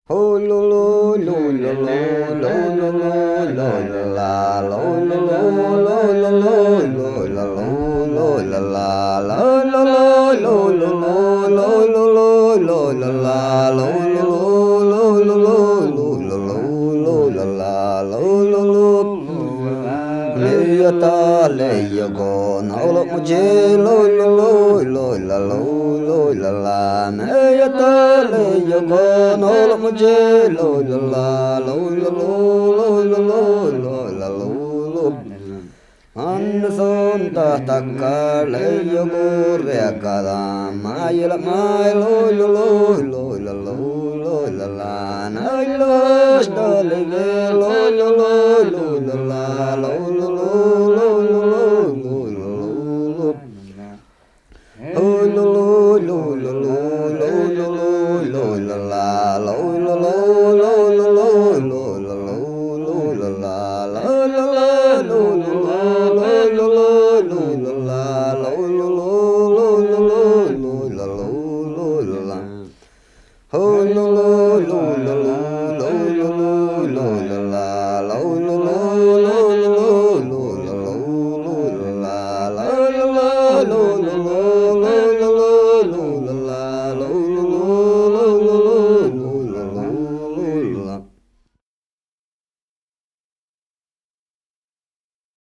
哦嚕嚕嚕嚕嚕嚕嚕嚕嚕啦，嚕嚕嚕嚕嚕嚕嚕嚕嚕啦，嚕嚕嚕嚕嚕嚕嚕嚕啦，嚕嚕嚕嚕嚕嚕嚕嚕啦，嚕嚕嚕。你呀ta le ya go na lo mo je lo lo lo lo la lo lo la la me ya ta le ya go na lo mo je lo lo la lo lo lo lo lo lo lo la lo lo an son ta ta ka le ya go re ka da ma ya la ma lo lo lo lo la lo lo la la na lo sta le ve lo lo lo lo la la lo lo lo lo lo lo lo lo oh lo lo lo lo lo lo lo lo la la lo lo lo lo lo lo lo la lo lo la la la la la lo lo lo lo lo lo la la lo lo lo lo lo lo la lo lo la la oh lo lo lo lo lo lo lo lo la la.